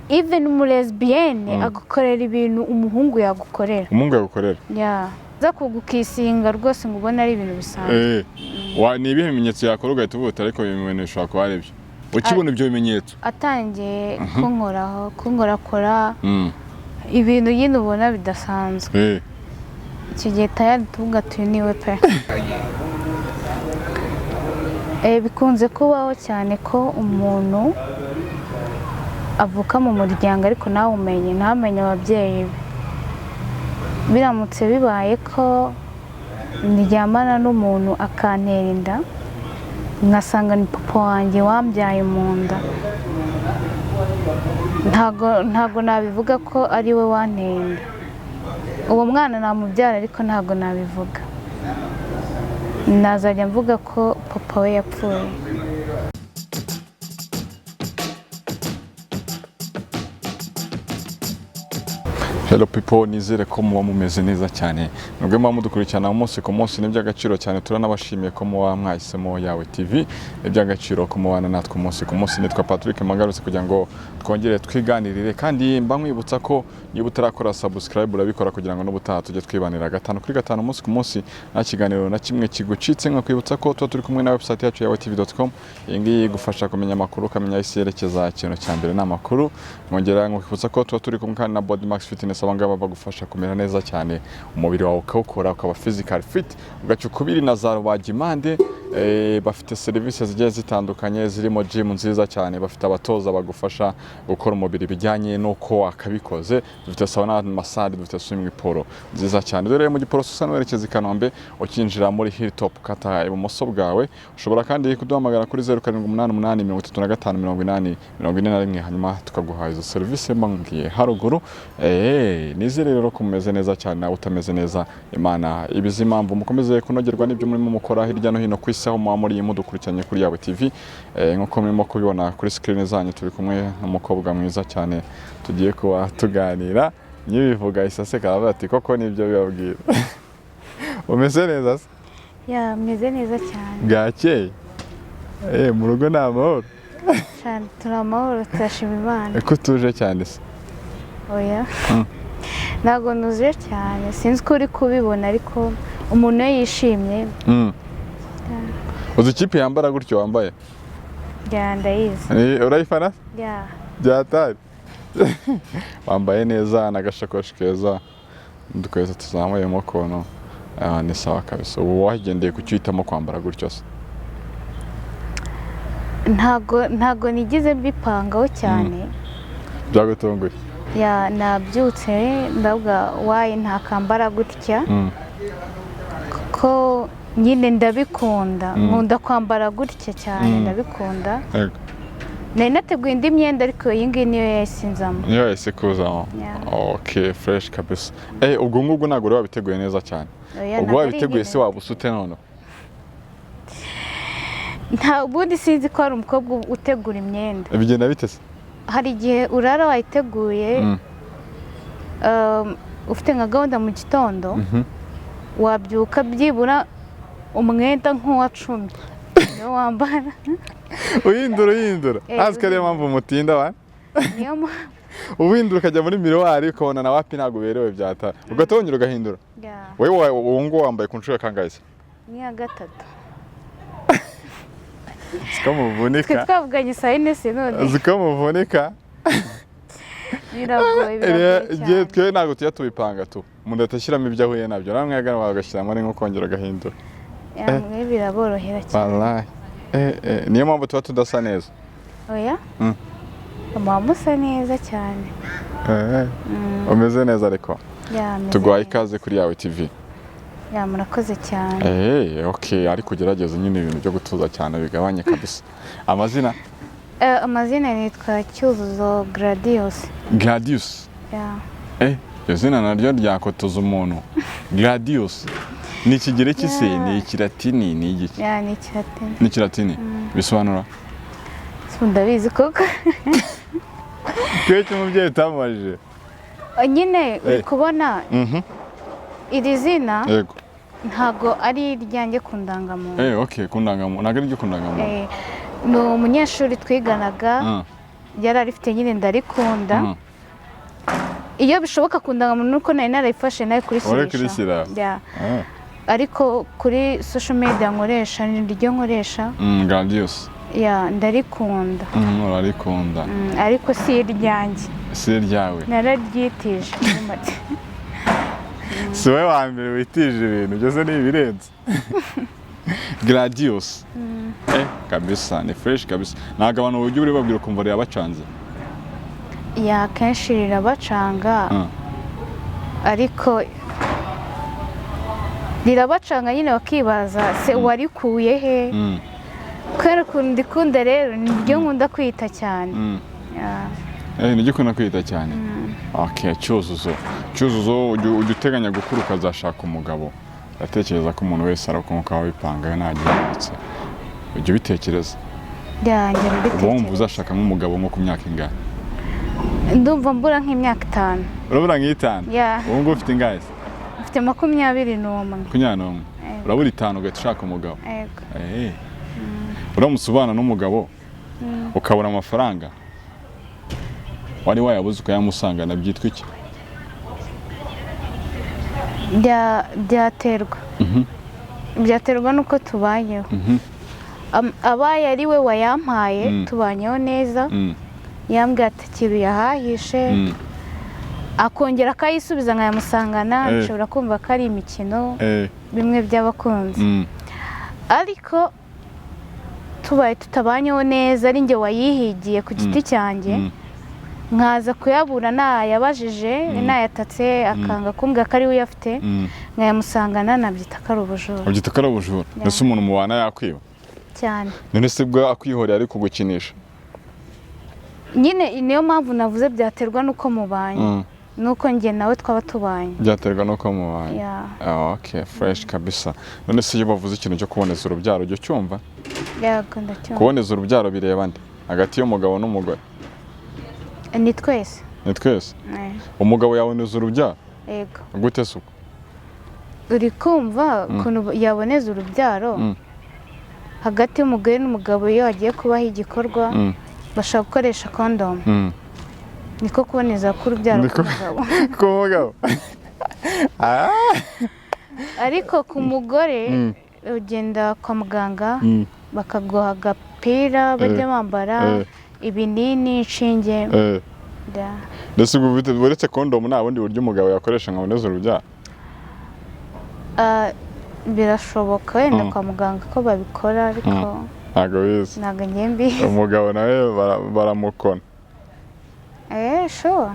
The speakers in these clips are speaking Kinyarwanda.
Even umulesbienne agukorera ibintu umuhungu yagukorera. Umuhungu yagukorera? Yeah. Za kugukisinga rwose ngo ubone ari ibintu bisanzwe. Ni ibihe bimenyetso yakora ugahita uvuga uti ariko ibi bintu bishobora kuba ari byo, ukibona ibyo bimenyetso? Atangiye kunkoraho, kunkorakora ibintu nyine ubona bidasanzwe. Icyo gihe tayari tuvuga tuyu niwe pe. Bikunze kubaho cyane ko umuntu avuka mu muryango ariko nawe umenye ntamenye ababyeyi be. Biramutse bibaye ko ndyamana n'umuntu akantera inda, ngasanga ni papa wanjye wambyaye mu nda, ntago nabivuga ko ari we wanteye inda. Uwo mwana namubyara ariko ntago nabivuga, nazajya mvuga ko papa we yapfuye. Hello people, nizere ko muba mumeze neza cyane. Nubwo muba mudukurikirana umunsi ku munsi, ni iby'agaciro cyane, turanabashimiye ko muba mwahisemo Yawe TV. Ni iby'agaciro ko mubana natwe umunsi ku munsi. Nitwa Patrick Magarutse kugira ngo twongere twiganirire, kandi mba nkwibutsa ko niba utarakora subscribe urabikora kugira ngo n'ubutaha tujye twibanira 5 kuri 5 umunsi ku munsi, nta kiganiro na kimwe kigucitse. Nkakwibutsa ko tuba turi kumwe na website yacu ya yawetv.com. Iyi ngiyi igufasha kumenya amakuru, ukamenya isi yerekeza. Ikintu cya mbere ni amakuru. Mwongera nkwibutsa ko tuba turi kumwe kandi na Body Max Fitness. Aba ngaba bagufasha kumera neza cyane, umubiri wawe ukawukora ukaba physical fit, ugaca ukubiri na za rubagimpande. Bafite serivisi zigiye zitandukanye zirimo gym nziza cyane, bafite abatoza bagufasha gukora umubiri bijyanye n'uko wakabikoze. Dufite sauna, massage, dufite swimming pool nziza cyane. Dore mu Giporoso usa n'uwerekeza i Kanombe, ukinjira muri Hilltop kata ibumoso bwawe. Ushobora kandi kuduhamagara kuri 0788 35 80 41, hanyuma tukaguha izo serivisi mbabwiye haruguru. Nizere rero ko mumeze neza cyane, nawe utameze neza Imana ibizi impamvu. Mukomeze kunogerwa n'ibyo murimo mukora hirya no hino ku isi aho muba muri mudukurikiranye kuri Yawe TV. Nk'uko murimo kubibona kuri screen zanyu, turi kumwe n'umukobwa mwiza cyane tugiye kuba tuganira. Nyibivuga isaseka aravuga ati koko nibyo bibabwira. Umeze neza se? Ya, meze neza cyane. Bwakeye? Mu rugo ni amahoro? Cyane, turi amahoro, turashima Imana. Ko utuje cyane se? Oya, ntabwo nuzuje cyane, sinzi ko uri kubibona, ariko umuntu iyo yishimye. Uzi ikipe yambara gutyo wambaye? Ya, ndayizi. Urayifana? Ya. Byatari wambaye neza n'agashakoshi keza n'udukweto tuzamuyemo ukuntu. Ni sawa kabisa. Ubu wagendeye ku cyo uhitamo kwambara gutyo se? Ntago nigeze mbipangaho cyane. Byagutunguye? Ya, nabyutse ndavuga wayi ntakambara gutya, kuko nyine ndabikunda, nkunda kwambara gutya cyane, ndabikunda. Nari nateguye indi myenda ariko iyi ngiyi niyo yahise inzamo. Niyo yahise kuzamo? Okay, fresh kabisa. Ubwo ngubwo ntabwo wari wabiteguye neza cyane? Oya, ubwo wabiteguye se waba usute noneho? Nta, ubundi sinzi ko hari umukobwa utegura imyenda. Bigenda bite se? Hari igihe urara wayiteguye, ufite nka gahunda mu gitondo, wabyuka byibura umwenda nk'uwa 10 niwo wambara. Uhindura hasi ko ariyo mpamvu mutinda wa? Niyo mpamvu. Uhindura ukajya muri miruwari ukabona na wapi ntabwo uberewe byata, ugahita wongera ugahindura. Wowe ubu ngubu wambaye ku nshuro ya kangahe se? Ni iya 3. Siko muvunika. Twe twavuganye saa yine se none. Siko muvunika. Biragoye, biragoye cyane. Twe ntabwo tujya tubipanga tu. Umuntu ahita ashyiramo ibyo ahuye nabyo, namwe mwagana bagashyiramo ari nko kongera ugahindura. Mwe biraborohera cyane. Wallahi. Niyo mpamvu tuba tudasa neza. Oya? Muba musa neza cyane. Umeze neza ariko. Tuguhaye ikaze kuri Yawe TV. Ya, murakoze cyane. Okay, ariko ugerageze nyine ibintu byo gutuza cyane bigabanye kabisa. Amazina? Amazina nitwa Cyuzuzo Gladius. Gladius? Ya. Iryo zina naryo ryakotoza umuntu. Gladius. Ni ikigereki se? Ni ikilatini? Ni igiki? Ya, ni ikilatini. Ni ikilatini? Bisobanura? Ndabizi koko. Kuki umubyeyi utamubajije? Nyine uri kubona iri zina ntago ari iryanjye ku ndangamuntu. Okay, ku ndangamuntu. Ntago ari iryo ku ndangamuntu. Ni umunyeshuri twiganaga. Yari arifite nyine, ndarikunda. Iyo bishoboka ku ndangamuntu, nuko nari narayifashe nawe Wari kurishyirisha. kurishyira? Yeah. Ah. Ariko kuri social media nkoresha ni ryo nkoresha. Grandiose. Yeah, ndarikunda. Urarikunda. Ariko si iryanjye. Si iryawe. Nararyitije muri make. Si wowe wa mbere witije ibintu byose, ni ibirenze Gradius. Kabisa ni fresh kabisa. Ntabwo abantu ujya uri babwira ukumva rirabacanze? Yeah, akenshi rirabacanga. Ariko rirabacanga nyine, bakibaza se warikuye he? Kubera ukuntu ndikunda rero, niryo nkunda kwita cyane. Yeah. Niryo ukunda kwita cyane. Okay, Cyuzuzo, Cyuzuzo, ujya uteganya gukura ukazashaka umugabo? Ndatekereza ko umuntu wese arakunguka wabipanga ntagihindutse. Ujya ubitekereza? Yeah, njya Uba wumva mbitekereza. uzashaka nk'umugabo nko ku myaka ingahe? Ndumva mbura nk'imyaka 5. Urabura nk'itanu? Yeah. Ubu ngubu ufite ingahe se? Mfite 21. 21? Yego. Urabura 5 ugahita ushaka umugabo. Yego. Uramutse ubana n'umugabo ukabura amafaranga wari wayabuze ukayamusangana, byitwa iki? Byaterwa n'uko tubanyeho. Abaye ari we wayampaye, tubanyeho neza, yambwiye ati ikintu yahahishe, akongera akayisubiza nkayamusangana, nshobora kumva ko ari imikino, bimwe by'abakunzi. Ariko tubaye tutabanyeho neza, ari njye wayihigiye ku giti cyanjye, nkaza kuyabura nayabajije, nayatatse, akanga kumbwira ko ari we uyafite, nkayamusangana, nabyita ko ari ubujura. Ubyita ko ari ubujura? Ese umuntu mubana yakwiba? Cyane. None se bwo akwihoreye ari kugukinisha? Nyine niyo mpamvu navuze byaterwa n'uko mubanye, n'uko njye nawe twaba tubanye. Byaterwa n'uko mubanye. Yeah. Ah, okay, fresh kabisa. None se iyo bavuze ikintu cyo kuboneza urubyaro, ujya ucyumva? Yego, ndacyumva. Kuboneza urubyaro bireba nde hagati y'umugabo n'umugore? Ni twese. Ni twese? Eh. Umugabo yaboneza urubyaro? Yego. Gute se uko? Uri kumva ukuntu yaboneza urubyaro? Hagati y'umugore n'umugabo, iyo hagiye kubaho igikorwa, bashobora gukoresha kondomu. Niko kuboneza k'urubyaro k'umugabo. Ku mugabo. Ah! Ariko ku mugore, ugenda kwa muganga, bakaguha agapira bajya bambara, ibinini, inshinge. Ndetse ubwo uretse kondomu nta bundi buryo umugabo yakoresha ngo aboneze urubyaro? Ah, birashoboka wenda kwa muganga ko babikora, ariko Ntabwo bizi. ntabwo ngiye mbizi. Umugabo nawe baramukona. Sure.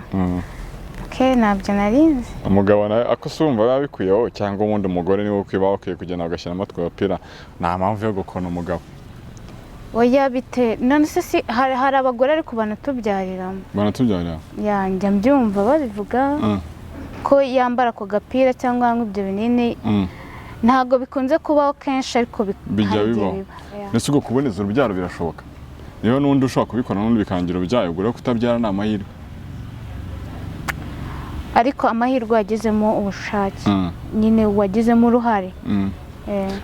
Okay, ntabyo narinzi. Umugabo nawe ako se wumva biba bikwiyeho, cyangwa ubundi umugore niwe ukwiye, baba bakwiye kugenda bagashyiramo utwo bapira? Nta mpamvu yo gukona umugabo. Oya, bite none se? Si hari abagore ariko banatubyariramo. Banatubyarira? Yeah, njya mbyumva babivuga ko yambara ako gapira cyangwa yanywa ibyo binini. Ntabwo bikunze kubaho kenshi, ariko Bijya hari igihe bibaho. biba. Yeah. Ndetse ubwo kuboneza urubyaro birashoboka, niba n'undi ushobora kubikora n'undi bikangira ubyaye, ubwo rero kutabyara ni amahirwe. Ariko amahirwe wagizemo ubushake, nyine wagizemo uruhare.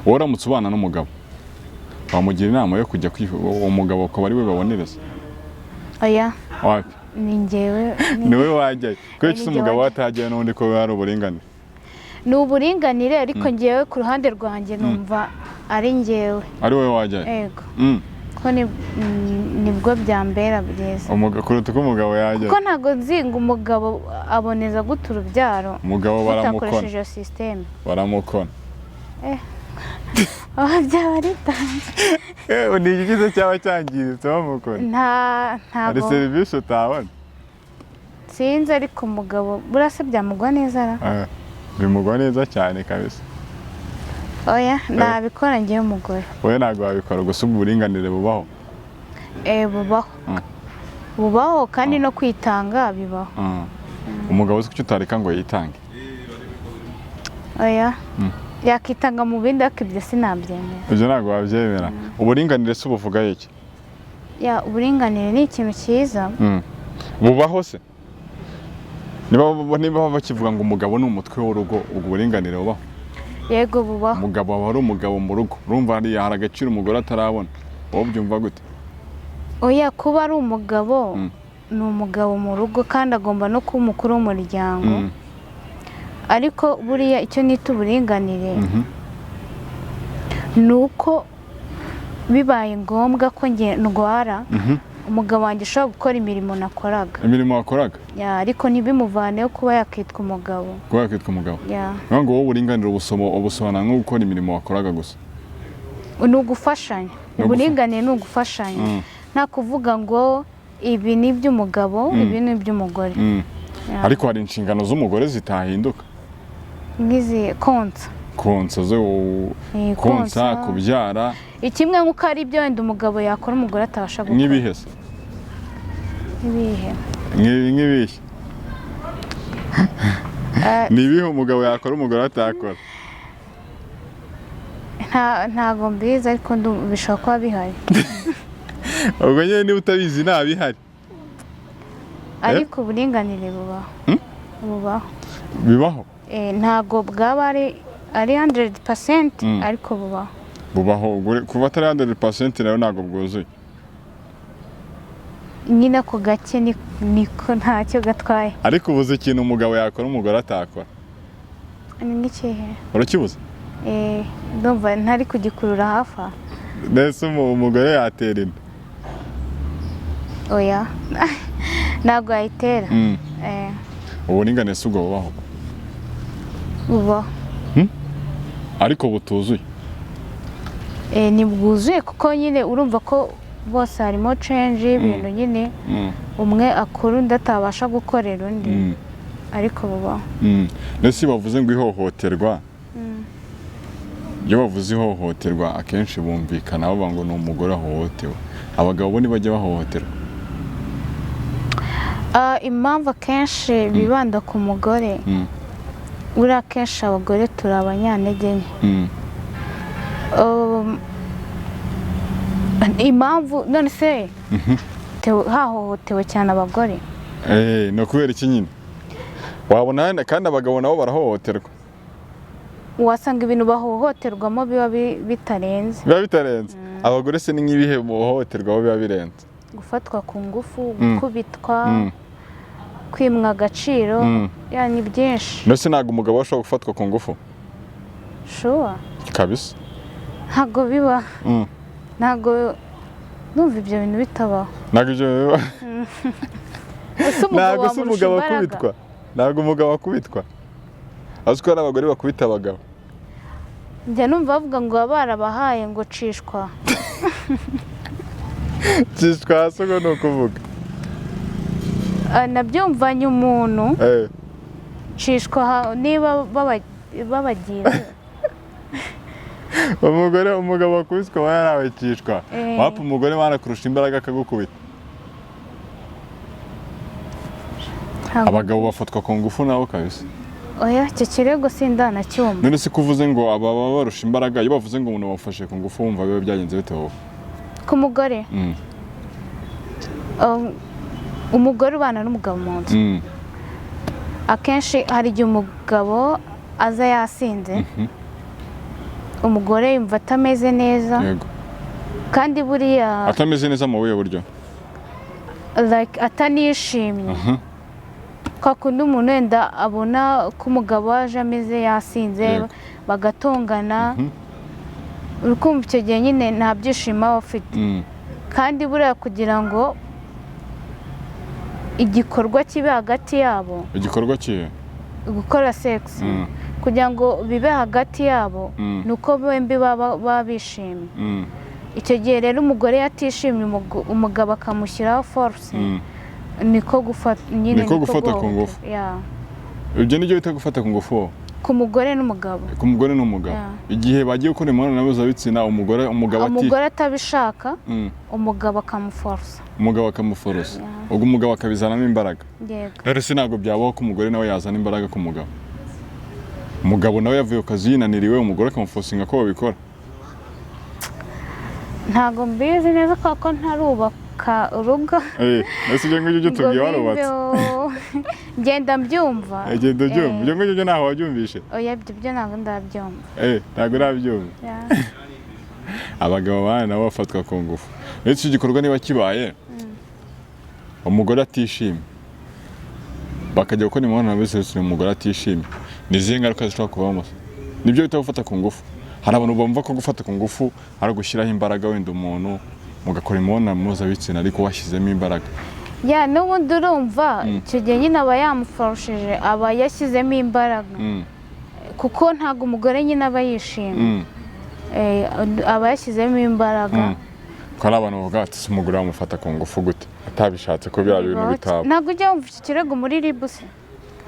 Wowe uramutse ubana n'umugabo, wamugira inama yo kujya uwo mugabo akaba ari we babonereza? Oya. Wapi? Ni njyewe Niwe wajyayo kubera iki se? Ni njye Umugabo wajyayo. atajyayo n'ubundi ko hari uburinganire. Ni uburinganire, ariko njyewe ku ruhande rwanjye numva ari njyewe. Ari wowe wajyayo? Yego. Ko nibwo byambera byiza. Kuruta uko umugabo yajyayo? Kuko ntabwo nzi ngo umugabo aboneza gute urubyaro Umugabo baramukona. utakoresheje iyo sisiteme. Baramukona. Aho byaba ari tanze. Ni igice cyaba cyangiritse bamukona? Nta Hari ntabwo serivisi utabona. Sinzi, ariko umugabo burasa byamugwa neza ra? Ah, bimugwa neza cyane kabisa. Oya, nabikora ngewe umugore. Wowe ntabwo wabikora. Gusa ubu buringanire bubaho? Bubaho. Bubaho, kandi no kwitanga bibaho. Umugabo uzi kuki utareka ngo yitange? Oya, yakitanga mu bindi, ariko ibyo sinabyemera. Ibyo ntabwo wabyemera. Uburinganire se ubuvuga iki? Yeah, uburinganire ni ikintu cyiza. Bubaho se? Niba bakivuga ngo umugabo ni umutwe w'urugo, ubwo buringanire bubaho? Yego, bubaho. Umugabo aba ari umugabo mu rugo. Urumva hariya hari agaciro umugore atarabona. Wowe ubyumva gute? Oya, kuba ari umugabo, ni umugabo mu rugo kandi agomba no kuba umukuru w'umuryango. Ariko buriya icyo nita uburinganire ni uko bibaye ngombwa ko nge ndwara, umugabo wanjye ashobora gukora imirimo nakoraga. Imirimo wakoraga? Yeah, ariko ntibimuvaneho kuba yakitwa umugabo. Kuba yakitwa umugabo. Ya. Niyo ngo wowe uburinganire ubusoma ubusobanura nko gukora imirimo wakoraga gusa? Ni ugufashanya. Uburinganire ni ugufashanya, nta kuvuga ngo ibi ni iby'umugabo, ibi ni iby'umugore. Yeah. Ariko hari inshingano z'umugore zitahinduka. Nk'izi konsa. Konsa zo? Konsa, kubyara. Ikimwe nk'uko ari ibyo wenda umugabo yakora umugore atabasha gukora. Nk'ibihe se? Nk'ibihe? Nk'ibihe? Ni ibihe umugabo yakora umugore atakora? Ntago mbizi, ariko bishobora kuba bihari. Ubwo nyine niba utabizi, nta bihari. Ariko uburinganire bubaho. Bubaho. Bibaho? Ntago bwaba ari 100%, ariko bubaho. Bubaho. Ubwo kuva atari 100% nayo ntabwo bwuzuye. Nyine ako gake niko ntacyo gatwaye. Ariko ubuze ikintu umugabo yakora umugore atakora. Ni nk'ikihe? Urakibuze? Ndumva ntari kugikurura hafi aha. Mbese umugore yatera inda? Oya, ntabwo yayitera. Uburinganire si ubwo bubaho? Bubaho. Ariko butuzuye. Ntibwuzuye kuko nyine urumva ko bose harimo change y'ibintu nyine, umwe akora undi atabasha gukorera undi, ariko bubaho. Mbese iyo bavuze ngo ihohoterwa, iyo bavuze ihohoterwa akenshi bumvikana bavuga ngo ni umugore ahohotewe. Abagabo bo ntibajya bahohoterwa? Impamvu akenshi bibanda ku mugore, buriya akenshi abagore turi abanyantege nke. Impamvu none se hahohotewe cyane abagore? Ni ukubera iki nyine wabona kandi abagabo nabo barahohoterwa? Wasanga ibintu bahohoterwamo biba bitarenze. Biba bitarenze. Abagore se ni nk'ibihe muhohoterwa bo biba birenze? Gufatwa ku ngufu, gukubitwa, kwimwa agaciro. Yeah, ni byinshi. Mbese ntabwo umugabo ashobora gufatwa ku ngufu? Sure? Kabisa. Ntabwo biba. Ntabwo, ndumva ibyo bintu bitabaho. Ntabwo ibyo biba? Ese umugabo Ntabwo se wamurusha umugabo imbaraga? akubitwa? Ntabwo umugabo akubitwa? Azi ko hari abagore bakubita abagabo. Njya numva bavuga ngo baba barabahaye ngo cishwa. Cishwa hasi, ubwo ni ukuvuga? Nabyumvanye umuntu cishwa niba babagira. Umugore, umugabo wakubiswe aba yarawe cishwa. Wapfa umugore wanakurusha imbaraga akagukubita. Abagabo bafatwa ku ngufu nabo kabisa. Oya, icyo kirego sindanacyumva. None se ko uvuze ngo aba baba barusha imbaraga, iyo bavuze ngo umuntu bafashe ku ngufu wumva biba byagenze bite wowe? Ku mugore? Umugore ubana n'umugabo mu nzu, akenshi hari igihe umugabo aza yasinze, umugore yumva atameze neza. Kandi buriya Atameze neza mu buhe buryo? Like atanishimye, kwa kundi umuntu wenda abona ko umugabo aje ameze yasinze, bagatongana. Uri kumva icyo gihe nyine nta byishimo aba afite. Kandi buriya kugira ngo igikorwa kibe hagati yabo, Igikorwa kihe? Gukora sex. Kugira ngo bibe hagati yabo, ni uko bombi baba bishimye. Icyo gihe rero umugore yatishimye, umugabo akamushyiraho force, niko gufata nyine. Niko gufata ku guhohotera. ngufu. Yeah. Ibyo nibyo bita gufata ku ngufu wowe? Ku mugore n'umugabo. Ku mugore n'umugabo. Yeah. Igihe bagiye gukora imibonano mpuzabitsina, umugore, umugabo ati Umugore atabishaka, umugabo akamuforosa. Umugabo akamuforosa. Yeah. Ubwo umugabo akabizanamo imbaraga. Yego. Rero se ntabwo byabaho ko umugore nawe yazana imbaraga ku mugabo? Umugabo nawe yavuye ku kazi yinaniriwe, umugore akamuforcinga ko babikora. Ntabwo mbizi neza kubera ko ntarubaka urugo. Ese ibyo ngibyo byo tubwiye Ngo warubatse? bimbeho. Ngenda mbyumva. Genda ubyumva. Ibyo ngibyo byo ntaho wabyumvishe? Oya, ibyo byo ntabwo ndabyumva. Ntabwo urabyumva. Yeah. Abagabo bana nabo bafatwa ku ngufu. Ndetse icyo gikorwa niba kibaye, umugore atishimye, bakajya gukora imibonano mpuzabitsina umugore atishimye, ni izihe ngaruka zishobora kubamo? Nibyo bita gufata ku ngufu. Hari abantu bumva ko gufata ku ngufu ari ugushyiraho imbaraga, wenda umuntu mugakora imibonano mpuzabitsina ariko washyizemo imbaraga. Ya, n'ubundi urumva icyo gihe nyine aba yamuforoshije, aba yashyizemo imbaraga, kuko ntabwo umugore nyine aba yishimye. Aba yashyizemo imbaraga. Ko hari abantu bavuga bati: "Se umugore wamufata ku ngufu gute atabishatse, ko biriya bintu Bibaho bitaba?" Ntabwo ujya wumva iki kirego muri RIB se?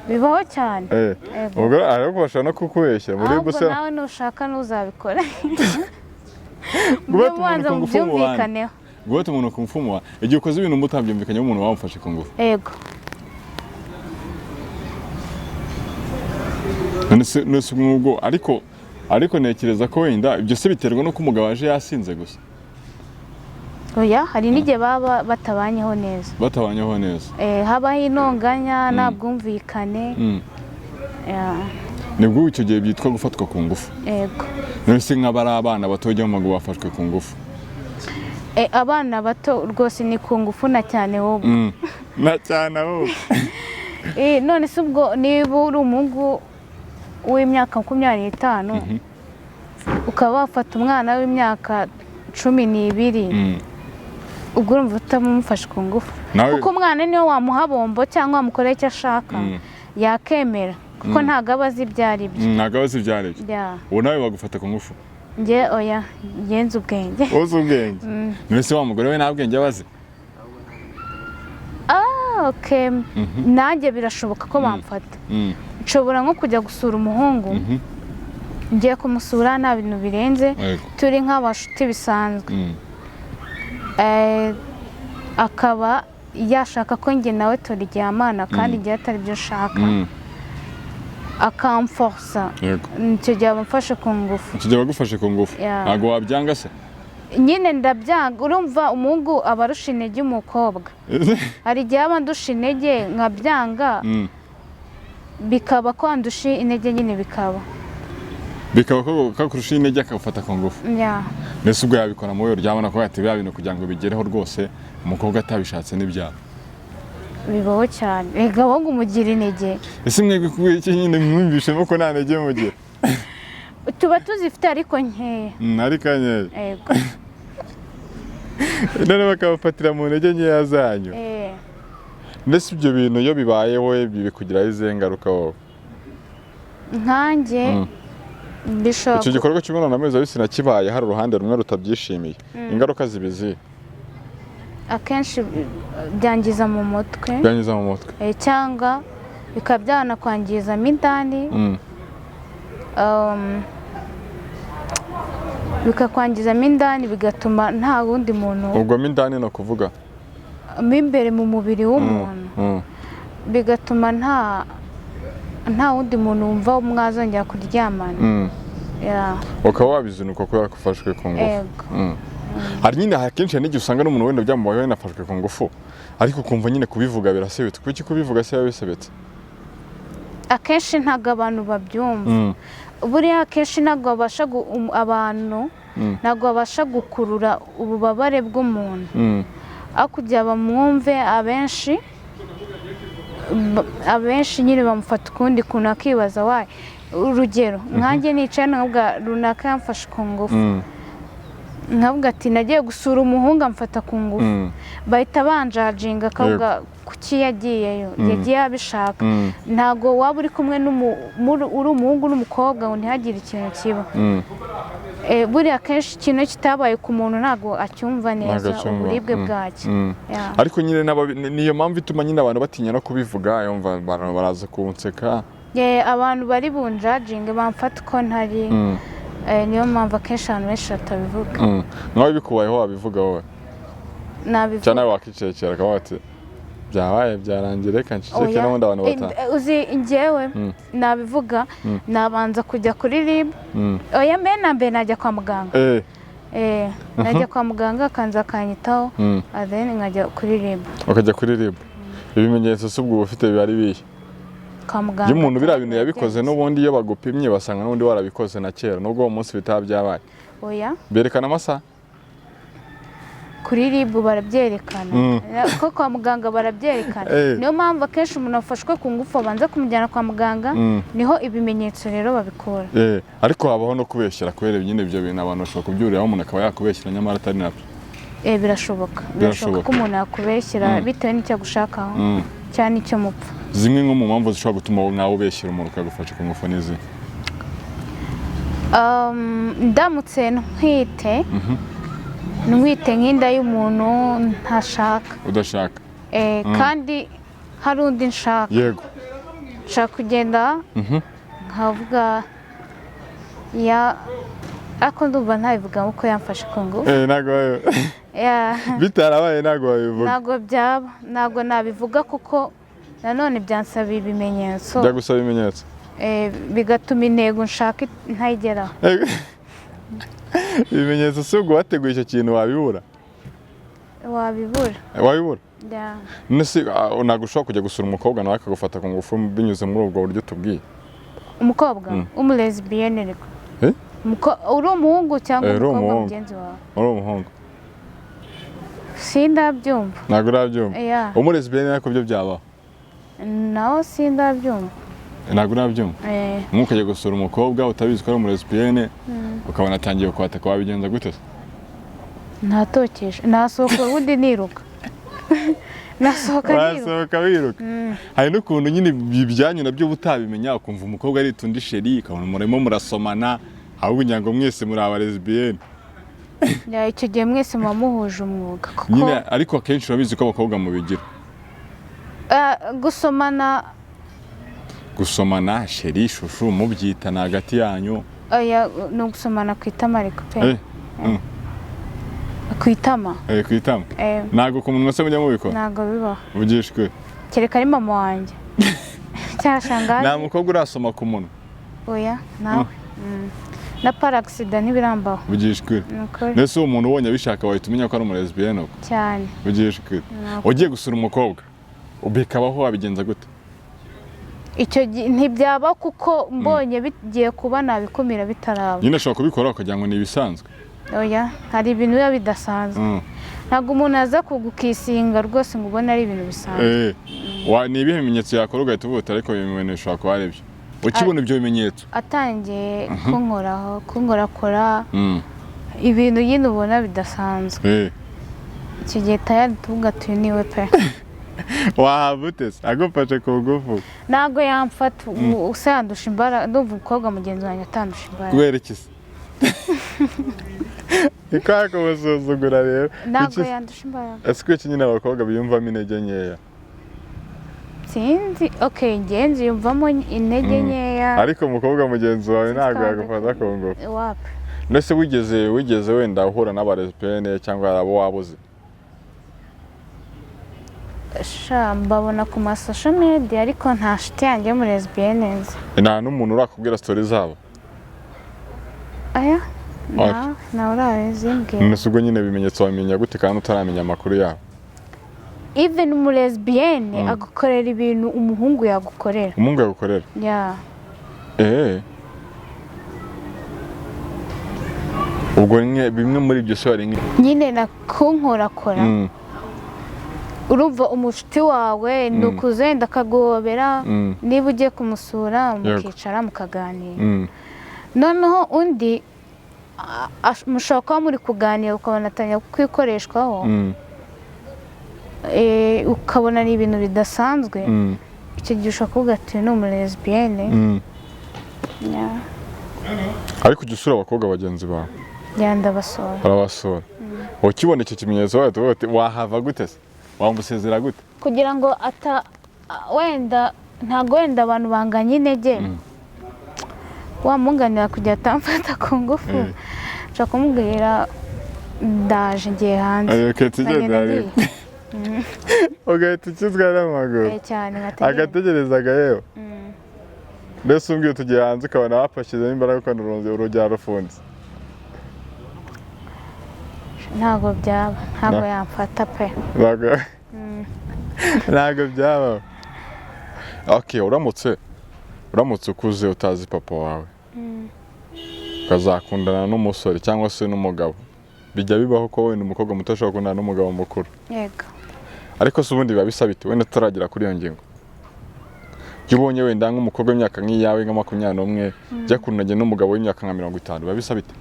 Bibaho cyane. Ego. Ubwo ariko bashobora no kukubeshya muri Ahubwo gusa nawe nushaka ntuzabikore. Gufata umuntu Mubanza ku ngufu mu bandi. mubyumvikaneho. Gufata umuntu ku ngufu muba igihe ukoze ibintu mutabyumvikanyeho, umuntu wamufashe ku ngufu. Yego. None se nk'ubwo ariko ntekereza ko wenda ibyo se biterwa n'uko umugabo aje yasinze gusa? Oya, hari n'igihe baba batabanyeho neza. Batabanyeho neza. Habaho intonganya, nta bwumvikane. Ya, Nibwo icyo gihe byitwa gufatwa ku ngufu. Yego. None se nk'aba ari abana bato bajya mu mago bafashwe ku ngufu? Abana bato rwose ni ku ngufu na cyane wowe. Na cyane ahubwo. None se ubwo niba uri umuhungu w'imyaka 25, ukaba wafata umwana w'imyaka 12, ubwo urumva utamumufashe ku ngufu? Nawe Kuko umwana niyo wamuha bombo cyangwa wamukorera icyo ashaka, yakemera, kuko ntabwo aba azi ibyo ari byo. Ntabwo aba azi ibyo ari byo. Ya. Ubu nawe bagufata ku ngufu? Njye oya, ngenze ubwenge. Uzi ubwenge. None se wa mugore we nta bwenge aba azi? Ah, okay. Nanjye birashoboka ko bamfata. Nshobora nko kujya gusura umuhungu, ngiye kumusura nta bintu birenze, turi nk'abashuti bisanzwe. Akaba yashaka ko njye nawe turyamana kandi njye atari byo nshaka, akamforsa. Icyo gihe aba amfashe ku ngufu. Icyo gihe bagufashe ku ngufu. Ya. Ntabwo wabyanga se? Nyine ndabyanga. Urumva umuhungu aba arusha intege umukobwa. Hari igihe aba andusha intege nkabyanga, bikaba ko andusha intege nyine, bikaba. Bikaba ko kakurusha intege akagufata ku ngufu. Ya. Mbese ubwo yabikora mu rwego ryabona ko ati biriya bintu kugira ngo bigereho rwose umukobwa atabishatse n'ibyaha? Bibaho cyane. Reka, ahubwo umugira intege. Ese mwebwe kubera iki nyine mwumvishemo ko nta ntege mugira? Tuba tuzifite ariko nkeya. Ariko nkeya. Yego. None bakabafatira mu ntege nkeya zanyu. Mbese ibyo bintu iyo bibaye wowe bikugiraho izihe ngaruka wowe? Nkanjye bishobora Icyo gikorwa cy'imibonano mpuzabitsina kibaye hari uruhande rumwe rutabyishimiye, ingaruka ziba izihe? Akenshi byangiza mu mutwe. Byangiza mu mutwe. Cyangwa bikaba byanakwangizamo indani, bikakwangizamo indani, bigatuma nta wundi muntu. Ubwo mo indani ni ukuvuga? Mo imbere mu mubiri w'umuntu. Bigatuma nta wundi muntu wumva mwazongera kuryamana. Yeah. Ukaba wabizinuka kubera ko ufashwe ku ngufu. Ego. Hari nyine akenshi hari n'igihe usanga n'umuntu wenda byamubayeho yanafashwe ku ngufu, ariko ukumva nyine kubivuga birasebetse. Kuki kubivuga se biba bisebetse? Akenshi ntabwo abantu babyumva. Buriya akenshi ntabwo babasha abantu ntabwo babasha gukurura ububabare bw'umuntu, aho kugira bamwumve. Abenshi nyine bamufata ukundi kuntu, akibaza wayi. Urugero, nkanjye nicaye nkavuga runaka yamfashe ku ngufu, nkavuga ati nagiye gusura umuhungu amfata ku ngufu, bahita banjajinga, akavuga kuki yagiyeyo, yagiye abishaka. Ntabwo waba uri kumwe uri umuhungu n'umukobwa ngo ntihagire ikintu kiba. Buriya akenshi ikintu kitabaye ku muntu ntabwo acyumva neza Ntabwo acyumva. uburibwe bwacyo. Yeah. Ariko nyine niyo mpamvu ituma nyine abantu batinya no kubivuga, yumva abantu baraza kunseka. Abantu bari bunjajinge, bamfata uko ntari. Niyo mpamvu akenshi abantu benshi batabivuga. Nawe bikubayeho wabivuga wowe? Nabivuga. Cyangwa nawe wakicecekera ukavuga ati byabaye byarangiye, reka nceceke, Oya. n'ubundi abantu bataha? Uzi njyewe nabivuga, nabanza kujya kuri RIB. Oya, mbere na mbere najya kwa muganga. Najya kwa muganga akanza akanyitaho, and then nkajya kuri RIB. Ukajya kuri RIB. Ibimenyetso si ubwo uba ufite biba ari bihe? Kwa muganga Iyo umuntu biriya bintu yabikoze, barabyemeza. n'ubundi iyo bagupimye basanga n'ubundi warabikoze na kera, nubwo uwo munsi bitaba byabaye. Oya. Berekana amasaha. Kuri RIB barabyerekana, ko kwa muganga barabyerekana. Niyo mpamvu akenshi umuntu afashwe ku ngufu babanza kumujyana kwa muganga, niho ibimenyetso rero babikura. Ariko habaho no kubeshyera kubera nyine ibyo bintu abantu bashobora kubyuriraho, umuntu akaba yakubeshyera nyamara atari nabyo. Birashoboka, birashoboka Birashoboka. ko umuntu yakubeshyera bitewe n'icyo agushakaho cyangwa n'icyo mupfa. Zimwe nko mu mpamvu zishobora gutuma nawe ubeshyera umuntu ukagufasha ku ngufu n'izi? Ndamutse ntwite nk'inda y'umuntu ntashaka, Udashaka. Kandi hari undi nshaka, nshaka kugenda nkavuga ya, ariko ndumva ntabivuga uko yamfashe ku ngufu. Ntabwo bitarabaye ntabwo wabivuga. Ntabwo byaba, ntabwo nabivuga kuko nanone byansaba ibimenyetso. Byagusaba ibimenyetso. Bigatuma intego nshaka ntayigeraho. Ibimenyetso si ubwo wateguye icyo kintu wabibura? Wabibura. Wabibura. Yeah. None se ntabwo ushobora kujya gusura umukobwa nawe akagufata ku ngufu binyuze muri ubwo buryo tubwiye? Umukobwa w'umulesbienne ariko? Eh? Uri umuhungu cyangwa Uri umukobwa umuhungu. mugenzi wawe? Uri umuhungu. Sindabyumva. Ntabwo urabyumva? Yeah. Umulesbienne ariko byo byabaho? Nawe sindabyumva. Ntabwo urabyumva? Eh. Nk'uko ukajya gusura umukobwa utabizi ko ari umulesbienne, ukabona atangiye kwataka, wabigenza gute se? Ntatokesha, nasohoka ubundi niruka, nasohoka niruka. Wasohoka wiruka. Hari n'ukuntu nyine ibyanyu nabyo uba utabimenya, ukumva umukobwa arita undi chéri, ukabona murimo murasomana, ahubwo ngira ngo mwese muri abalesbienne. Yeah, icyo gihe mwese muba muhuje umwuga kuko Nyine ariko akenshi urabizi ko abakobwa mubigira. Gusomana? Gusomana, chéri, chouchou, mubyitana hagati yanyu. Oya, ni ugusomana ku itama ariko pe. Ku itama. Ku itama. Eh. Ntabwo ku munwa se mujya mubikora? Ntabwo bibaho. Uvugishwe. Kereka ari mama wanjye cyangwa shangazi. Nta mukobwa urasoma ku munwa? Oya, nawe. Na par accident ntibirambaho. Uvugishwe. Ni ukuri. Mbese uwo muntu ubonye abishaka wahita umenya ko ari umulesbienne uko? Cyane. Uvugishwe. Ugiye gusura umukobwa bikabaho, wabigenza gute? Icyo gihe ntibyaba kuko mbonye bigiye kuba nabikumira bitaraba. Nyine ashobora kubikora ukagira ngo ni ibisanzwe. Oya, hari ibintu biba bidasanzwe. Ntabwo umuntu aza kugukisinga rwose ngo ubone ari ibintu bisanzwe. Ni ibihe bimenyetso yakora ugahita uvuga uti ariko ibi bintu bishobora kuba ari byo, ukibona ibyo bimenyetso? Atangiye kunkoraho, kunkorakora, ibintu nyine ubona bidasanzwe, icyo gihe tayari tuvuga ati uyu niwe pe. Wahava ute se agufashe ku ngufu? Ntabwo yamfata, usa yandusha imbaraga, ndumva umukobwa mugenzi wanjye atandusha imbaraga. Kubera iki se? Ni kwa kumusuzugura rero. Ntabwo yandusha imbaraga. Ese kuki nyine abakobwa biyumvamo intege nkeya? Sinzi, ok, ngenzi yumvamo intege nkeya. Ariko umukobwa mugenzi wawe ntabwo Sinzi. yagufata ku ngufu? Wapi. Mbese wigeze wenda uhura n'abalesbienne cyangwa hari abo waba uzi? Sha, mbabona ku ma social media ariko nta nshuti yanjye y'umulesbienne nzi. Nta n'umuntu urakubwira story zabo? Aya. Wapi. Nawe urabizimbwira. None se ubwo nyine ibimenyetso wabimenya gute kandi utaramenya amakuru yabo? Even umulesbienne agukorera ibintu umuhungu yagukorera. Umuhungu yagukorera? Yeah. Ubwo bimwe muri ibyo se hari Nyine na kunkorakora. Urumva umushuti wawe ni ukuzenda akaguhobera, niba ugiye kumusura mukicara mukaganira. Noneho undi mushobora kuba muri kuganira ukabona atangira kwikoreshwaho, ukabona ni ibintu bidasanzwe. Icyo gihe ushobora kuvuga ati uyu ni umulesbienne. Yeah. Ariko ujya usura abakobwa bagenzi bawe? Yeah, ndabasura. Urabasura, ukibona icyo kimenyetso wahita uvuga uti wahava gute se, wamusezera gute? Kugira ngo ata wenda ntabwo wenda abantu banganya intege, wamunganira kugira atamfata ku ngufu, nshobora kumubwira ndaje ngiye hanze. Ugahita ugenda. Nkagenda Ariko ngiye. Ugahita ukizwa n'amaguru. Cyane, nkategereza. Agategereza agaheba. Mbese umbwiye tugiye hanze ukabona bapashyizemo imbaraga, ukabona urugi rufunze? Ntabwo byaba, ntabwo yamfata pe. Ntabwo byabaho. Okay, uramutse ukuze utazi papa wawe, ukazakundana n'umusore cyangwa se n'umugabo, bijya bibaho ko wenda umukobwa muto ashobora gukundana n'umugabo mukuru. Yego. Ariko se ubundi biba bisa bite? Wenda tutaragera kuri iyo ngingo, iyo ubonye wenda nk'umukobwa w'imyaka nk'iyawe, nka 21, yakundanye n'umugabo w'imyaka nka 50, biba bisa bite?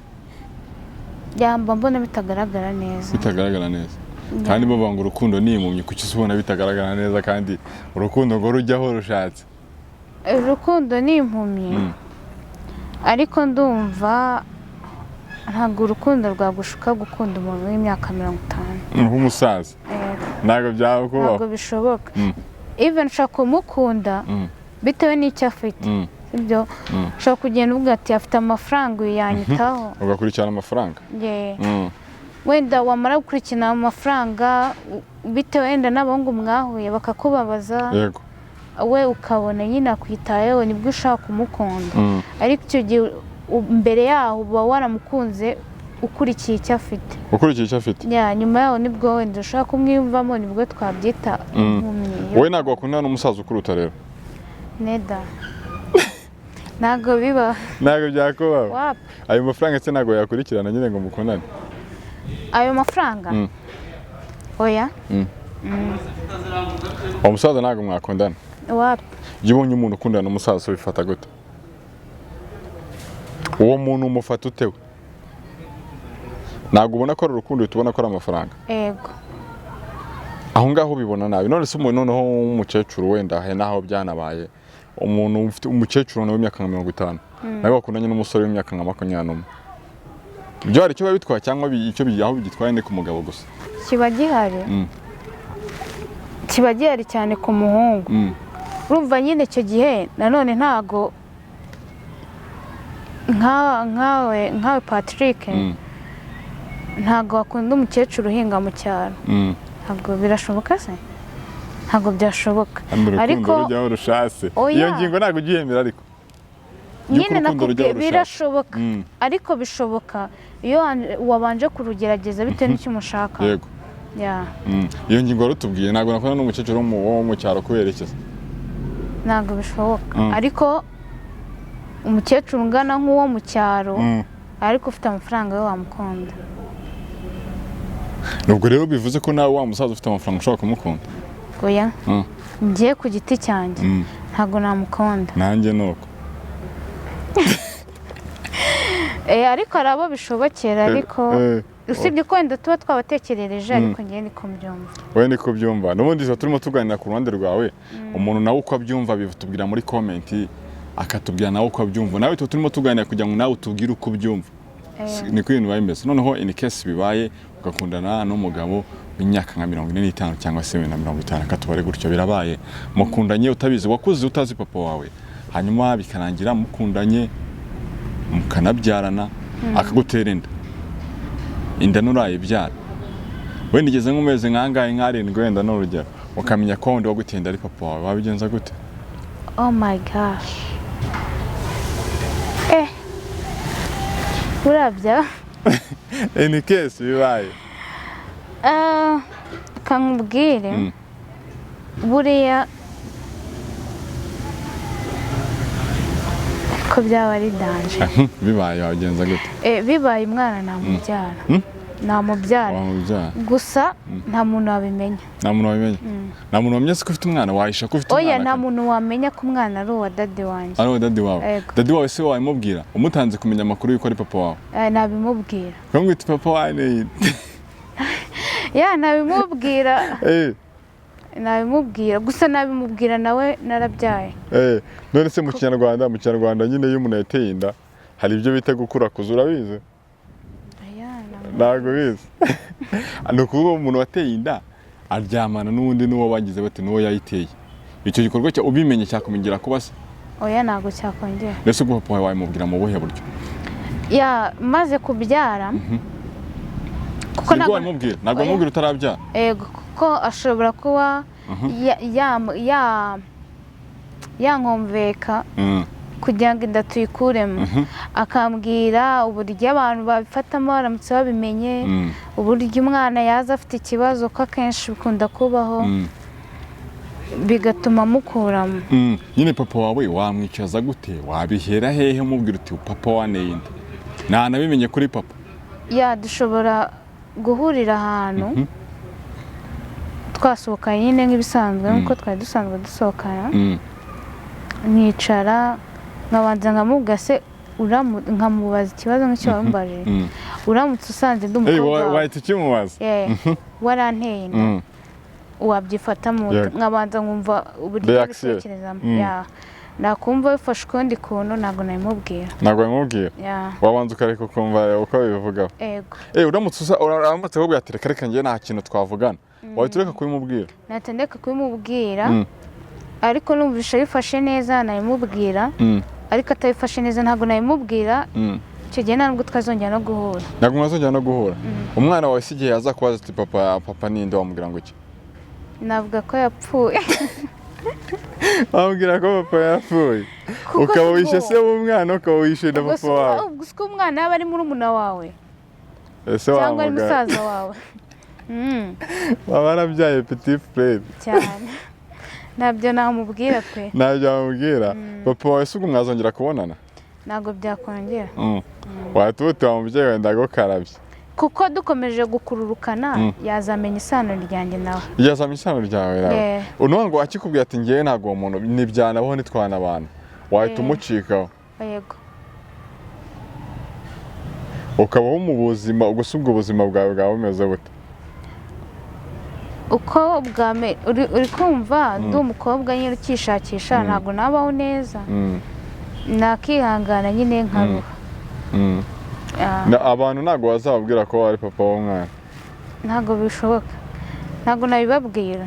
Yamba mbona bitagaragara neza. Bitagaragara neza. Kandi bavuga ngo urukundo ni impumyi, kuki se ubona bitagaragara neza kandi urukundo ngo rujyaho rushatse? Urukundo ni impumyi, ariko ndumva ntabwo urukundo rwagushuka gukunda umuntu w'imyaka 50. Nk'umusaza? Yego. Ntabwo byakubaho. Ntabwo bishoboka. Even ushobora kumukunda bitewe n'icyo afite, sibyo? Ushobora kugenda uvuga ati afite amafaranga, uyu yanyitaho. Ugakurikirana amafaranga. Yeah. Wenda wamara gukurikirana amafaranga, bitewe wenda n'abahungu mwahuye bakakubabaza, we ukabona nyine akwitayeho, nibwo ushaka kumukunda. Ariko icyo gihe mbere yaho uba waramukunze ukurikiye icyo afite. Ukurikiye icyo afite. Ya, nyuma yaho nibwo wenda ushobora kumwiyumvamo, nibwo twabyita impumyi. Wowe ntabwo wakundana n'umusaza ukuruta rero? Neda, ntabwo biba. Ntabwo byakubaho? Wapi. Ayo mafaranga se ntabwo yakurikirana nyine ngo mukundane? Ayo mafaranga? Oya. Uwo musaza ntabwo mwakundana? Wapi. Iyo ubonye umuntu ukundana n'umusaza ubifata gute? Uwo muntu umufata utewe? Ntabwo ubona ko ari urukundo, uhita ubona ko ari amafaranga? Ego. Aho ngaho ubibona nabi. None se umuntu noneho w'umukecuru, wenda hari n'aho byanabaye, umuntu ufite umukecuru nawe w'imyaka nka 50 nawe wakundanye n'umusore w'imyaka nka 21, ibyo hari icyo biba bitwaye cyangwa aho bigitwaye ni ku mugabo gusa? Kiba gihari. Kiba gihari cyane ku muhungu. Urumva nyine icyo gihe nanone ntago nkawe Patrick, ntago wakunda umukecuru uhinga mu cyaro. Ntabwo birashoboka se? Ntabwo byashoboka. Hano urukundo Ariko rujyaho rushatse. Oya. Iyo ngingo ntabwo ugiyemera ariko. Yuko Nyine urukundo nakubwiye, rujyaho rushatse. Birashoboka, ariko bishoboka iyo wabanje kurugerageza bitewe n'icyo umushaka. Yego. Ya. Iyo ngingo warutubwiye, ntabwo nakundana n'umukecuru wo mu cyaro kubera iki se? Ntabwo bishoboka. Ariko umukecuru ungana nk'uwo mu cyaro, ariko ufite amafaranga, we wamukunda. Ubwo rero bivuze ko nawe wa musaza ufite amafaranga ushobora kumukunda? Oya. Njye ku giti cyanjye, ntabwo namukunda. Nanjye ni uko. Ariko hari abo bishobokera, ariko usibye ko wenda tuba twabatekerereje, ariko njye niko mbyumva. Wowe niko byumva. N'ubundi tuba turimo tuganira ku ruhande rwawe. Umuntu nawe uko abyumva bitubwira muri comment, akatubwira nawe uko abyumva. Nawe tuba turimo tuganira kugira ngo nawe utubwire uko ubyumva. Niko ibintu biba bimeze. Noneho in case bibaye ugakundana n'umugabo w'imyaka nka 45 cyangwa se wenda 50, akatubare gutyo, birabaye, mukundanye utabizi, wakuze utazi papa wawe, hanyuma bikarangira mukundanye mukanabyarana, akagutera inda, inda nurayibyara, wenda igeze nk'umezi nk'angahe, nk'arindwi wenda ni urugero, ukamenya ko wundi waguteye inda ari papa wawe, wabigenza gute? Oh my gosh, burabya. In case bibaye. Ah, kankubwire, buriya ko byaba ari danger. Bibaye wabigenza gute? Bibaye umwana namubyara. Namubyara. Wamubyara. Gusa nta muntu wabimenya. Nta muntu wabimenya. Nta muntu wamenya se ko ufite umwana? Wahisha ko ufite Oya. umwana? Nta muntu wamenya ko umwana ari uwa daddy wanjye. Ari uwa daddy wawe? Yego. Daddy wawe se wabimubwira umutanze kumenya amakuru y'uko ari papa wawe? Nabimubwira. Ukamwita papa wawe? Ya, nabimubwira. Nabimubwira, gusa nabimubwira nawe narabyaye. None se mu Kinyarwanda nyine iyo umuntu yateye inda hari ibyo bita gukurakuza, urabizi? Oya, Ntabwo bizi. Ni ukuvuga umuntu wateye inda aryamana n'uwundi, n'uwo bagize bati n'uwo yayiteye. Icyo gikorwa cya ubimenye cyakumenyera kuba se? Oya, ntabwo cyakongera. Mbese ubwo papa wawe wabimubwira mu buhe buryo? Ya, maze kubyara, kuko Nibwo ntabwo wabimubwira? Ntabwo Oya. wamubwira utarabyara? Ego, kuko ashobora kuba yankomveka kugira ngo inda tuyikuremo, akambwira uburyo abantu babifatamo baramutse babimenye, uburyo umwana yaza afite ikibazo, ko akenshi bikunda kubaho. Bigatuma mukuramo. Nyine papa wawe wamwicaza gute? Wabihera hehe umubwira uti papa wanteye inda? Ntanabimenye kuri papa. Yeah, dushobora guhurira ahantu twasohokanye nyine nk'ibisanzwe, nk'uko twari dusanzwe dusohokana, nkicara nkabanza nkamubwira se nkamubaza ikibazo nk'icyo warumbajije. Uramutse usanze ndi Hey, umukobwa wawe, wahita ukimubaza? Yeah, waranteye inda, wabyifatamo ute? Nkabanza nkumva uburyo Reaction. abitekerezamo. Yeah. Nakumva bifashe ukundi kuntu, ntabwo nabimubwira. Ntabwo wabimubwira? Yeah. Wabanza ukareka ukumva uko bivugaho? Ego. Uramutse uramutse akubwira ati reka reka, njye nta kintu twavugana, wahita ureka kubimubwira? Nahita ndeka kubimubwira. Ariko numvishe abifashe neza nabimubwira, ariko atabifashe neza ntabwo nabimubwira. Icyo gihe nta nubwo twazongera no guhura. Ntabwo mwazongera no guhura. Umwana wawe si igihe yaza kubaza ati papa, papa ninde, wamubwira ngo iki? Navuga ko yapfuye. Wamubwira ko papa yapfuye? Kuko Ukaba si wishe ubwo- se w'umwana, ukaba wishe na Ubwo papa si wawe. ubwo si ko umwana yaba ari murumuna wawe Ese cyangwa ari wamuga musaza wawe. Waba warabyaye petit frère. Cyane, ntabyo namubwira pe. Ntabyo wamubwira. Papa wawe se ubwo mwazongera kubonana? Ntabwo byakongera. Wahita ubuti wa mubyeyi wawe ndagukarabye. Kuko dukomeje gukururukana yazamenya isano ryanjye nawe. Yazamenya isano ryawe nawe? Yeah. Unuvuga ngo akikubwira ati ngewe ntabwo uwo muntu ntibyanabaho, ntitwanabana, wahita umucikaho? Yego. Ukabaho mu buzima, ubwo si ubwo buzima bwawe bwaba bumeze bute? Uko bwame uri kumva ndi umukobwa nyine ukishakisha, ntabwo nabaho neza. Nakihangana nyine nkaruha. Ah, Abantu ntabwo bazababwira ko ari papa w'umwana? Ntabwo bishoboka, ntabwo nabibabwira.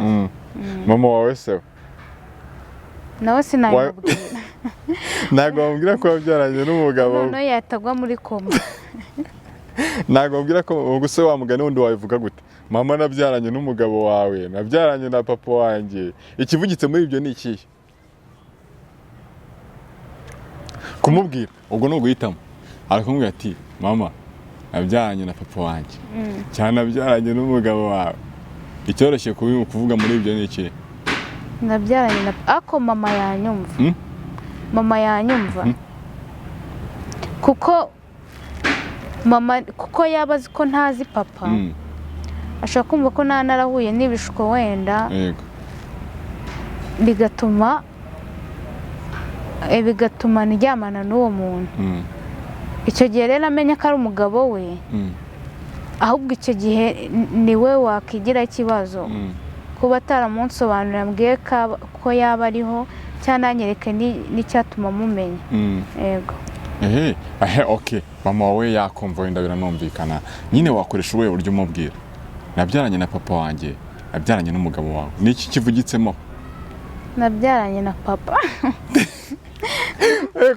Mama wawe se we? Nawe sinabimubwira. Ntabwo bamubwira ko wabyaranye n'umugabo we? Noneho yatagwa muri koma. Ntabwo bamubwira ko ubwo se wa mugani wundi wabivuga gute? Mama, nabyaranye n'umugabo wawe, nabyaranye na papa wanjye, ikivugitse muri ibyo ni ikihe kumubwira? Ubwo ni uguhitamo. Arakumubwira ati mama, nabyaranye na papa wanjye cyane, nabyaranye n'umugabo wawe, icyoroshye kuvuga muri ibyo ni ikihe? Nabyaranye na ako mama yanyumva. Mama yanyumva kuko mama, kuko yaba azi ko ntazi papa, ashobora kumva ko nta narahuye n'ibishuko wenda, bigatuma ndyamana n'uwo muntu. Icyo gihe rero amenya ko ari umugabo we, ahubwo icyo gihe niwe wakigira ikibazo, kuba ataramunsobanurira, ambwiye ko yaba ariho cyangwa nanyereke n'icyatuma mumenya. Yego. Ehe ehe, okay, mama wawe yakumva wenda biranumvikana nyine. Wakoresha ubuhe buryo umubwira nabyaranye na papa wanjye, nabyaranye n'umugabo wawe? Ni iki kivugitsemo? Nabyaranye na papa.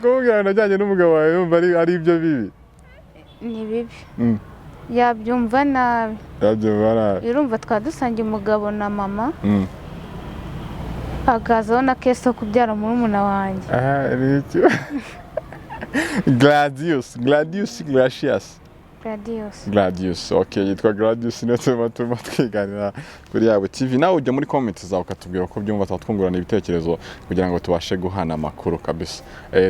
Kumubwira ngo nabyaranye n'umugabo wawe yumva ari ibyo bibi? Ni bibi. Yabyumva nabi. Yabyumva nabi. Urumva twaba dusangiye umugabo na mama, hakazaho na case yo kubyara murumuna wanjye. Aha ni iki? Gladius, Gladius, Gracious. Gladius. Gladius, okay, yitwa Gladius, niyo turimo twiganira kuri Yawe TV. Nawe ujya muri comment zawe ukatubwira uko byumva, tuba twungurana ibitekerezo kugira ngo tubashe guhana amakuru kabisa.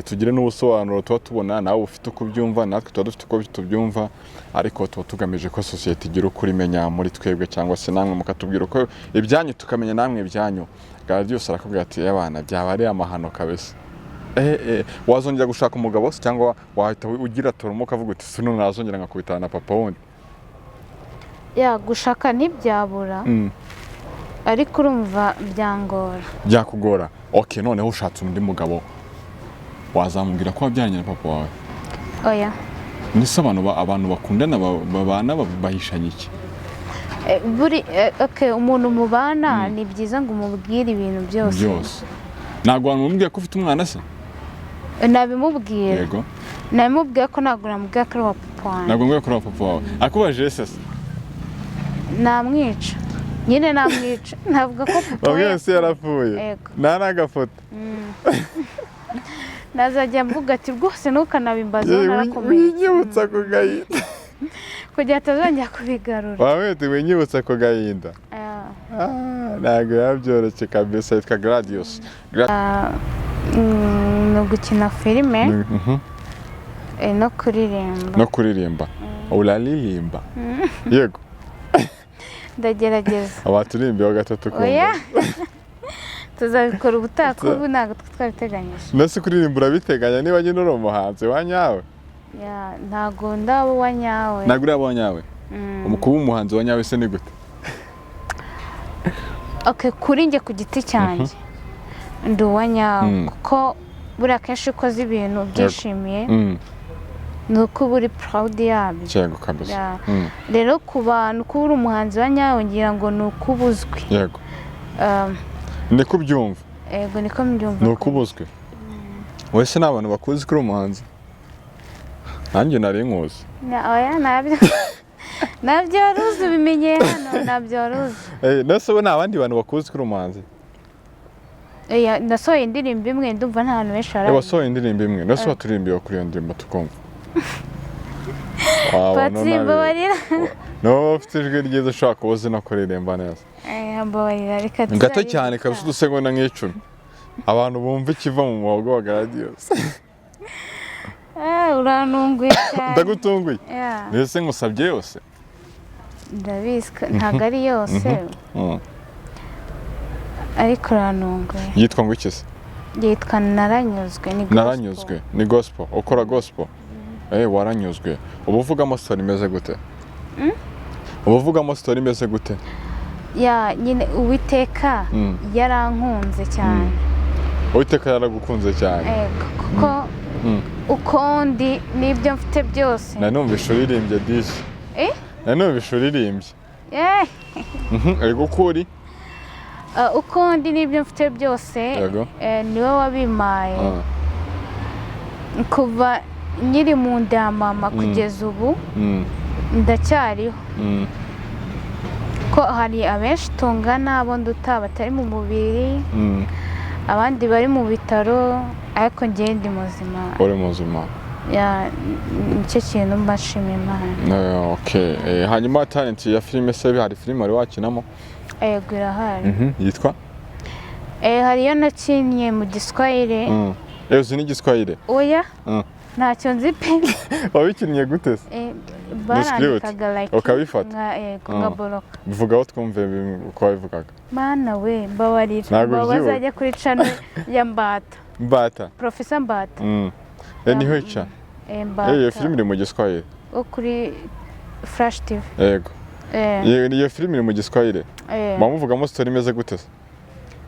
Tugire n'ubusobanuro tuba tubona nawe ufite uko ubyumva, natwe tuba dufite uko tubyumva, ariko tuba tugamije ko sosiyete igira ukuri imenya muri twebwe, cyangwa se namwe mukatubwira uko ibyanyu tukamenya namwe ibyanyu. Gladius arakubwira ati abana byaba ari amahano kabisa. Wazongera gushaka umugabo se, cyangwa wahita ugira trauma ukavuga uti sino nazongera nkakubitana na papa wundi? Yeah, gushaka ntibyabura, ariko urumva byangora. Byakugora. Okay, noneho ushatse undi mugabo, wazamubwira ko wabyaranye na papa wawe? Oya. Nese abantu abantu bakundana babana bahishanya iki? Buri okay, umuntu mubana ni byiza ngo umubwire ibintu byose. Byose. Ntabwo wamubwira ko ufite umwana se? Nabimubwira. Nabimubwira ko ntabwo namubwira ko ari uwa papa wanjye. Ntabwo ngomba kureba papa wawe akubajije se? Namwica nyine, namwica, navuga ko papa we Bamwe se yarapfuye. Yego. Nta n'agafoto. Nazajya mvuga ati rwose ntukanabimbazeho, narakomeye. Winyibutsa ku gahinda. Kugira atazongera kubigarura. Wamwete winyibutsa ku gahinda. Ah. Ah, Ntabwo biba byoroshye kabisa. Yitwa Gladius. Ni ugukina filime no kuririmba. No kuririmba. Uraririmba? Yego. Ndagerageza. Abaturimbiyeho gatatu kumva. Oya, tuzabikora ubutaha, kuko ubu ntabwo twabiteganyije. Nase kuririmba urabiteganya niba nyine uri umuhanzi wa nyawe? Yeah, ntabwo ndaba uwa nyawe. Ntabwo uri uwa nyawe? Kuba umuhanzi wa nyawe se ni gute? Okay, kuri njye ku giti cyanjye ndi uwa nyawe, kuko buriya akenshi iyo ukoze ibintu ubyishimiye, ni uko uba uri proud yabyo. Yego kabisa. Yeah. Rero ku bantu, kuba uri umuhanzi wa nyawe, ngira ngo ni uko uba uzwi. Niko ubyumva? Yego, niko mbyumva. Ni uko uba uzwi wese. Ni abantu bakuzi ko uri umuhanzi? Nanjye nari nkuzi. Oya, nabyo wari uzi, ubimenyeye hano, nabyo wari uzi. Nese ubu ni abandi bantu bakuzi ko uri umuhanzi? Oya, nasohoye indirimbo imwe, ndumva nta bantu benshi barayizi. Wasohoye indirimbo imwe? Nese waturimbiye kuri iyo ndirimbo tukumva? Wabona Patri, mbabarira. Niba ufite ijwi ryiza, ushobora kuba uzi no kuririmba neza. Mbabarira, reka Gato tuzaririmba. cyane kabisa, udusegonda nk'icumi, abantu bumva ikiva mu muhogo wa Gladius. Ah, urantunguye cyane. Ndagutunguye? Yeah. Mbese ngusabye yose? Ndabizi ko ntabwo ari yose, ariko urantunguye. Yitwa ngo iki se? Yitwa Naranyuzwe, ni gospel. Naranyuzwe ni gospel? Ukora gospel? Waranyuzwe, uba uvugamo story imeze gute? Uba uvugamo story imeze gute? Yeah, nyine Uwiteka yarankunze cyane. Uwiteka yaragukunze cyane? Ego, kuko uko ndi n'ibyo mfite byose. Nari numvishe uririmbye disi. Eh? Nari numvishe uririmbye. Ego, uko uri? Uko ndi n'ibyo mfite byose, niwe wabimpaye. Kuva nkiri mu nda ya mama kugeza ubu ndacyariho, ko hari abenshi tungana, abo nduta batari mu mubiri, abandi bari mu bitaro, ariko njyewe ndi muzima. Uri muzima. Yeah, nicyo kintu mba nshima Imana. Okay. Hanyuma talent ya filime se, hari filime wari wakinamo? Yego, irahari. Yitwa? Hari iyo nakinnye mu Giswahili. Uzi n'Igiswahili? Oya, ntacyo nzi pe. Wabikinnye gute se? Barandikaga like Ukabifata? Yego, nkaboroka. Bivugaho twumve uko wabivugaga. Mana we, mbabarira. Ntabwo Mba ubyibuka. bazajya kuri channel ya Mbata. Mbata. Profesa Mbata. Niho ica? Mbata. Iyo filime iri mu Giswahili? Wo kuri Flash TV. Yego. Iyo filime iri mu Giswahili? Eh. Muba muvugamo story imeze gute se?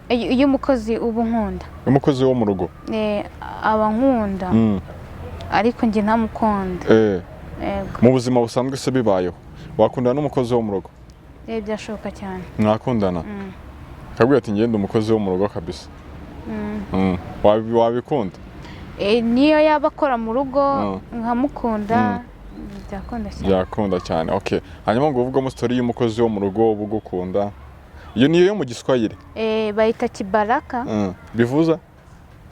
Iyo umukozi uba unkunda. Umukozi wo mu rugo? Aba nkunda, ariko njye ntamukunda. Yego. Mu buzima busanzwe se bibayeho, wakundana n'umukozi wo mu rugo? Byashoboka cyane. Mwakundana? Akabwira ati: "Ngende umukozi wo mu rugo kabisa." Wabikunda? Niyo yaba akora mu rugo, nkamukunda, byakunda cyane. Byakunda cyane, okay. Hanyuma ngo uvugamo story y'umukozi wo mu rugo uba ugukunda, iyo niyo yo mu Giswahili? Bayita Kibaraka. Bivuza?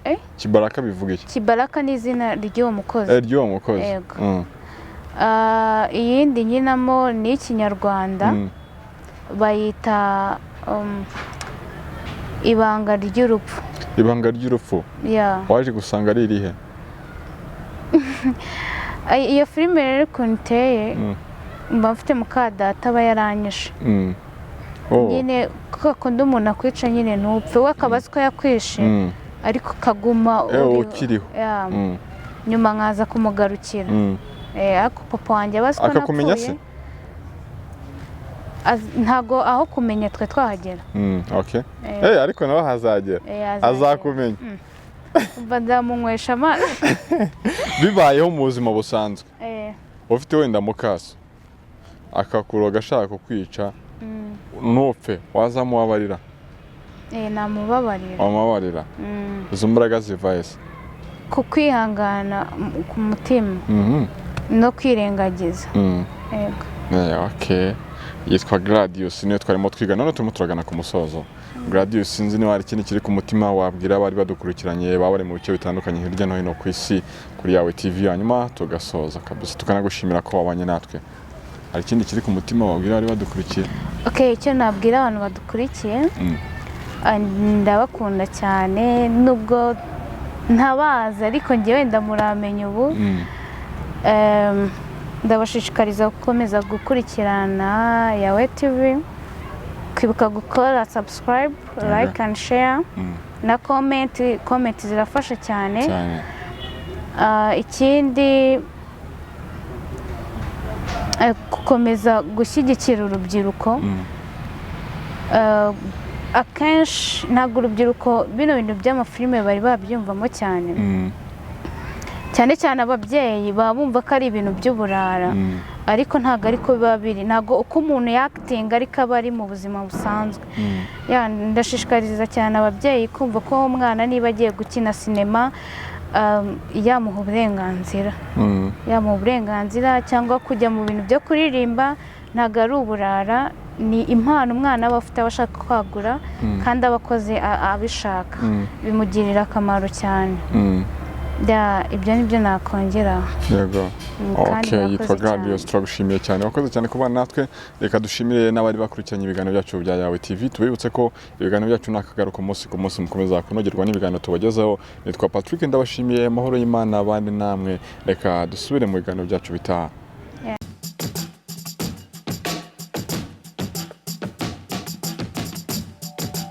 Eh? Kibaraka bivuga iki? Kibaraka ni izina ry'uwo mukozi. Ry'uwo mukozi. Yego. Ah, iyindi nkinamo ni Ikinyarwanda, bayita Ibanga ry'Urupfu. Ibanga ry'Urupfu? Yeah. Waje gusanga ari irihe? Iyo filime rero ukuntu iteye, mba mfite muka data aba yaranyishe. Oh. Nyine kuko akunda umuntu akwica nyine ntupfe, we akaba azi ko yakwishe, ariko ukaguma ukiriho. Yeah. Nyuma nkaza kumugarukira. Ariko papa wanjye aba azi ko Akakumenya napfuye. se? Ntago aho kumenya twe twahagera. Okay. Ariko nawe hazagera. Azagera. Azakumenya. Umva, nzamunywesha amazi. Bibayeho mu buzima busanzwe, ufite wenda mukaso akakuroga ashaka kukwica, ntupfe, wazamubabarira? Namubabarira. Wamubabarira? Izo mbaraga ziva ese? Ku kwihangana ku mutima no kwirengagiza. Yego. Okay. Yitwa Gladius, niyo twarimo twiga, none turimo turagana ku musozo. Gladius, sinzi niba hari ikindi kiri ku mutima wabwira abari badukurikiranye, baba bari mu bice bitandukanye hirya no hino ku isi kuri Yawe TV, hanyuma tugasoza kabisa, tukanagushimira ko wabanye natwe. Hari ikindi kiri ku mutima wabwira bari badukurikiye? Okay, icyo nabwira abantu badukurikiye, ndabakunda cyane nubwo ntabazi, ariko njye wenda muramenya ubu. Ndabashishikariza gukomeza gukurikirana Yawe TV, kwibuka gukora subscribe, like and share na comment. Comment zirafasha cyane. Cyane. Ikindi, gukomeza gushyigikira urubyiruko. Akenshi ntabwo urubyiruko bino bintu by'amafilime bari babyumvamo cyane. Cyane cyane ababyeyi baba bumva ko ari ibintu by'uburara, ariko ntabwo ariko biba biri. Ntabwo uko umuntu yakitinga ariko aba ari mu buzima busanzwe. Ya, ndashishikariza cyane ababyeyi kumva ko umwana niba agiye gukina sinema, yamuha uburenganzira, yamuha uburenganzira, cyangwa kujya mu bintu byo kuririmba ntabwo ari uburara, ni impano umwana aba afite, aba ashaka kwagura, kandi aba akoze abishaka, bimugirira akamaro cyane. Ya, ibyo ni byo nakongera. Yego. Kandi Okay, murakoze yitwa cyane. Gladius, turagushimiye cyane, wakoze cyane kubana natwe. Reka dushimire n'abari bakurikiranye ibiganiro byacu bya Yawe TV. Tubibutse ko ibiganiro byacu ni akagaruka umunsi ku munsi, mukomeza kunogerwa n'ibiganiro tubagezaho. Nitwa Patrick, ndabashimiye. Amahoro y'Imana abandi namwe. Reka dusubire mu biganiro byacu bitaha.